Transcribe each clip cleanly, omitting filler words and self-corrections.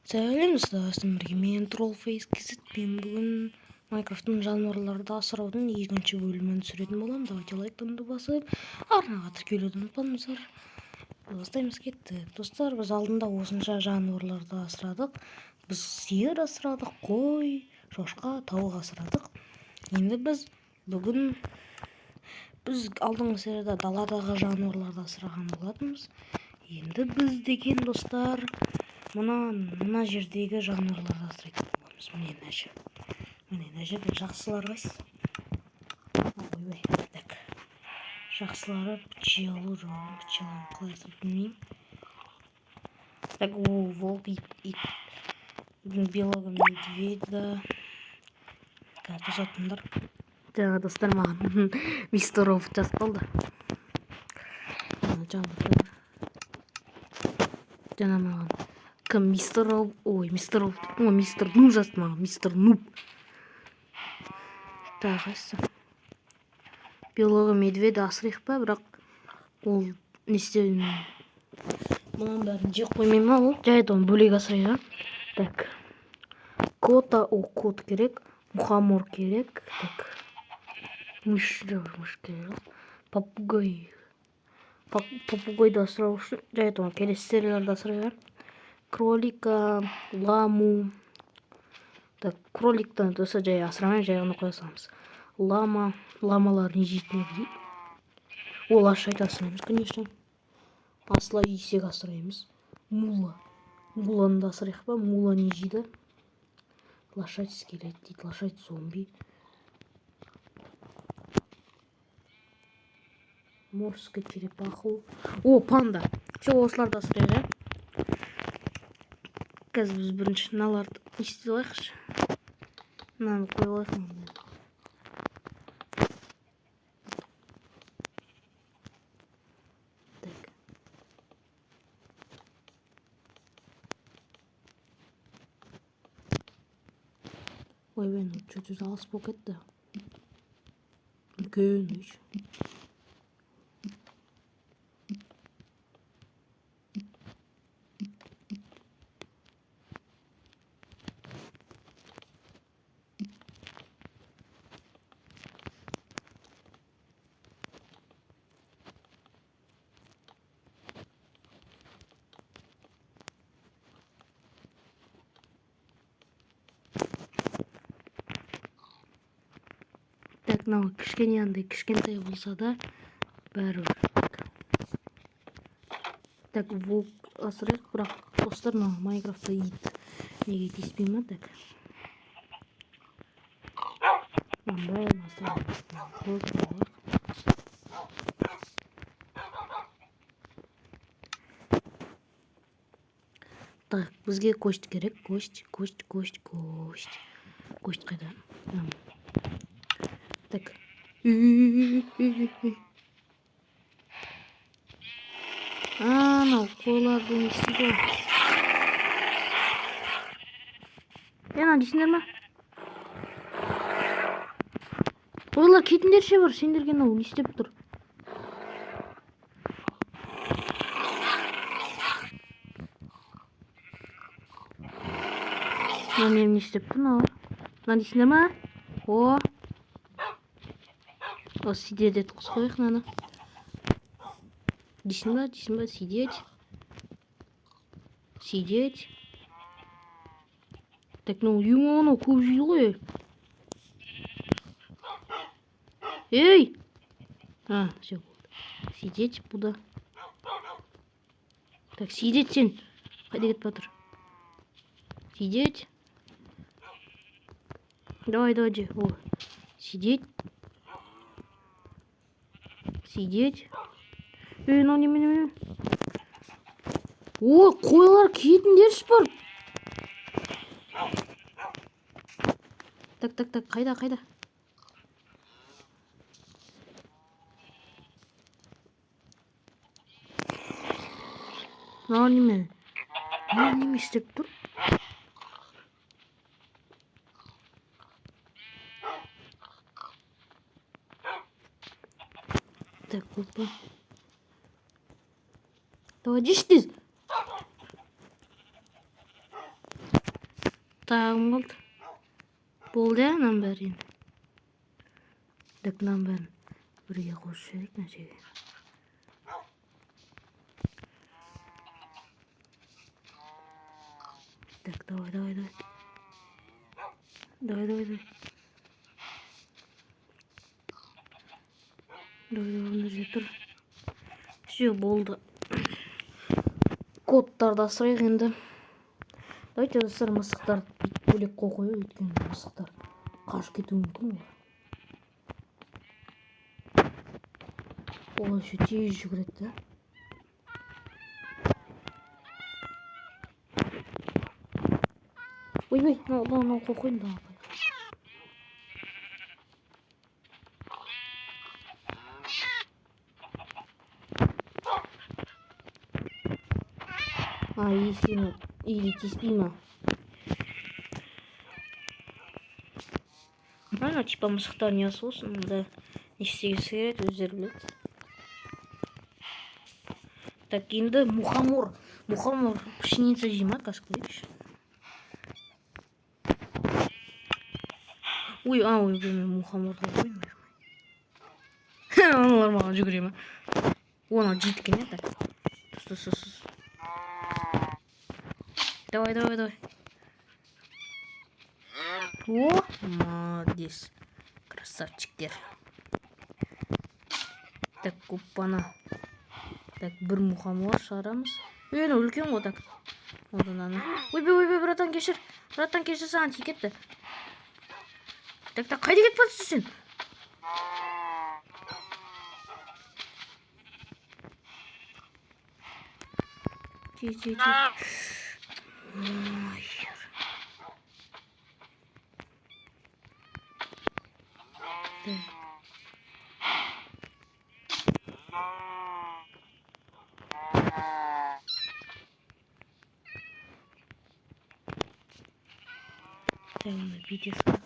Сәлем достар, бірге мен Trollface.kz. Мен бүгін Майнкрафттың жануарларды асыраудың екінші бөлімін түсіретін боламын. Давайте лайктарыңды басып, арнаға тіркелуді ұмытпаңыздар. Бастаймыз, кетті. Достар, біз алдында осынша жануарларды асырадық. Біз сиыр асырадық, қой, шошқа, тауық асырадық. Енді біз бүгін біз алдыңғы серияда даладағы жануарларды асыраған болатынбыз. Енді біз деген достар мына жердегі жануарларды асырайтын боламыз. Міне мына жер. Міне мына жерде жақсылар қайсысы? Ойбай, так. Жақсылары пчелу жоқ, пчеланы қалай асырап білмеймін. Так, о, волк, ит, белого медведя. Қазір тосатындар. Жаңа достар маған мистер Робот жазып қалды. Жаңа маған кім мистер Роб, ой, мистер Роб, о, мистер Нуб жазды маған, мистер Нуб. Так, қайсысы? Белого медведя асырайық па, бірақ ол не істеуін мұның бәрін жеп қоймай ма ол? Жарайды, оны бөлек асырайық, а? Так. Кота, о, кот керек, мухомор керек, так. Мышь, да, мышь керек. Попугай. Попугайды асырау үшін, жарайды, оны келесі серияларда асырайық, а? Кролика, ламу. Так, кроликтан достар жай асырамай, жай ғана қоя саламыз. Лама, ламалар не жейтін еді дейді. Ол ашайды асыраймыз, конечно. Асла есек асыраймыз. Мула. Муланы да асырайық па? Мула не жейді? Лошадь скелет дейді, лошадь зомби. Морская черепаху. О, панда. Все, осыларды асырайық, ә? Қазір біз бірінші мыналарды не істей алайықшы. Мынаны қойып алайық мынаны. Так. Ойбай, мынау чуть-чуть алыс болып кетті. Үлкен үй. Так, мынау кішкене андай кішкентай болса да бәрібір. Так, волк асырайық, бірақ достар мынау Майнкрафтта ит неге тиіспей ма? Так. Мынаның бәрін асырайық. Қойып алайық. Так, бізге кость керек. Кость, кость, кость, кость. Кость қайда? Так. Анау қойларды не істейді ол? Е, мынаны жейсіңдер ма? Қойлар кетіңдерші бір, сендерге мынау не істеп тұр? Мынау не істеп тұр мынау? Мынаны жейсіңдер ма? О! О, сидеть етіп қойып қояйық мынаны. Дейсің ба, дейсің ба, сидеть. Сидеть. Так, ну, ема анау көп жейді ғой. Ей! А, все болды. Сидеть буду. Так, сидеть сен. Қайда кетіп жатыр? Сидеть. Давай, давай, же. О, сидеть. Сидеть. Ей, мынау неме, неме? О, қойлар кетіңдерші бар. Так, так, так, қайда, қайда? Мынау неме? Мынау неме істеп тұр? Так, опа. Давай, жеш тез. Тағы кім қалды? Болды, иә, мынаның бәрі енді. Так, мынаның бәрін бірге қосып жіберейік мына жерге. Так, давай, давай, давай. Давай, давай, давай. Давай, давай, мына жерде тұр. Все, болды. Кодтарды асырайық енді. Давайте, достар, мысықтарды бүйтіп бөлек қойып қояйық, өйткені мысықтар қашып кетуі мүмкін олар. Олар еще тез жүгіреді да. Ойбай, мынау, мынау, мынау қойып қойдым, давай. А, если или тиспей ма? Ана, типа, мысықтар не болсын, да не істегісі келеді, өздері біледі. Так, енді мухомор. Мухомор пшеница жей ма, қазір көрейікші. Ой, а, ой, мен мухоморды қойдым. Аналар маған жүгіре ма? Оны жейді екен, иә, так. Түс, түс, түс, түс. Давай, давай, давай. О, молодец. Красавчиктер. Так, оппана. Так, бір мухомор шығарамыз. Ей, анау үлкен ғой, так. Одан ана. Ойбай, ойбай, братан, кешір. Братан, кешір, саған тиіп кетті. Так, так, қайда кетіп бара жатырсың сен? Ти, ти, ти. Ой, хер. Так. Так, оны бүйте салдым.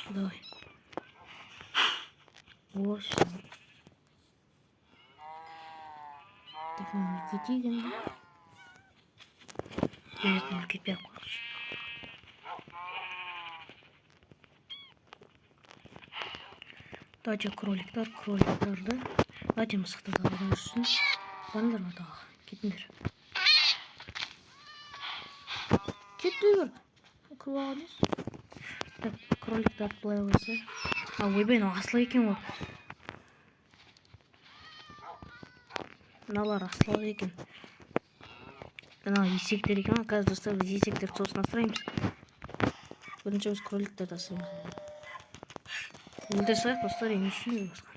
Давай. О, всё. Так, мынаны кетейік енді. Нет, мынаны кетпей ақ қояйықшы. Давайте кроликтар, кроликтарды. Давайте мысықты далада жүрсін. Барыңдар ма далаға? Кетіңдер. Кетті бер. Кіріп алған емес. Так, кроликтарды былай қойса. А, ойбай, мынау асыл екен ғой. Мыналар асыл екен. Мынау есектер екен ғой. Қазір, достар, біз есектерді сосын асыраймыз. Бірінші біз кроликтерді асыраймыз. Өлтіре салайық, достар, енді не істейміз басқа.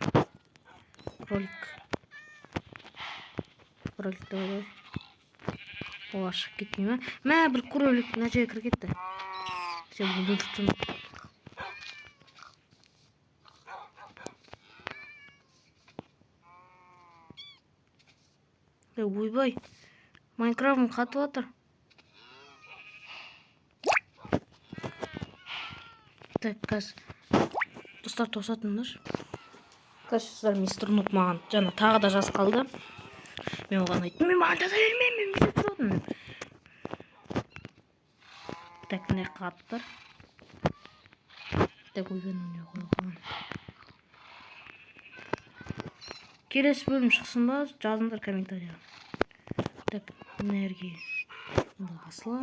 Кролик. Кролик, давай, давай. Олар шығып кетпей ме? Мә, бір кролик мына жерге кіріп кетті. Сен бұны өлтіріп тастадың. Ей, ойбай. Майнкрафтым қатып жатыр. Так, қазір. Достар, тосатыңдар. Қазір достар, мистер Нуб маған жаңа тағы да жаз қалды. Мен оған айттым, мен маған жаза бермеймін, мен видео түсіріп жатырмын. Так, міне қатып тұр. Так, ойбай, мынау не қойған. Келесі бөлім шықсын ба, жазыңдар комментарияға. Так, энергия. Мында асыла.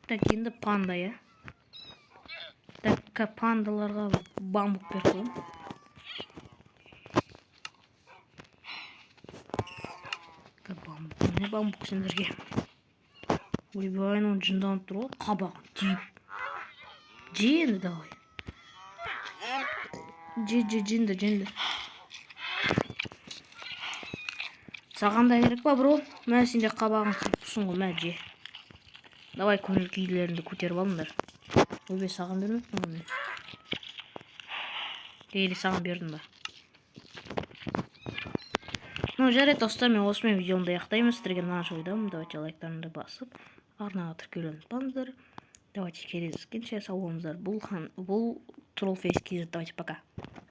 Так, енді панда, иә. Так, пандаларға бамбук беріп қоямын. Бамбук, міне бамбук сендерге. Ойбай, анау жынданып тұр ғой, қабағын түйіп. Же енді, давай. Же, же, жеңді, жеңді. Саған да керек па, бро? Мә, сен де қабағын түйіп тұрсың ғой, мә, же. Давай, көңіл күйлеріңді көтеріп алыңдар. Ойбай, саған бермеппін ғой мен. Или саған бердім ба? Ну, жарайды, достар, мен осымен видеомды аяқтаймын. Сіздерге ұнаған ойдамын. Давайте лайктарыңды басып, арнаға тіркелуді ұмытпаңыздар. Давайте кездескенше, сау болыңыздар. Бұл Trollface KZ. Давайте, пока.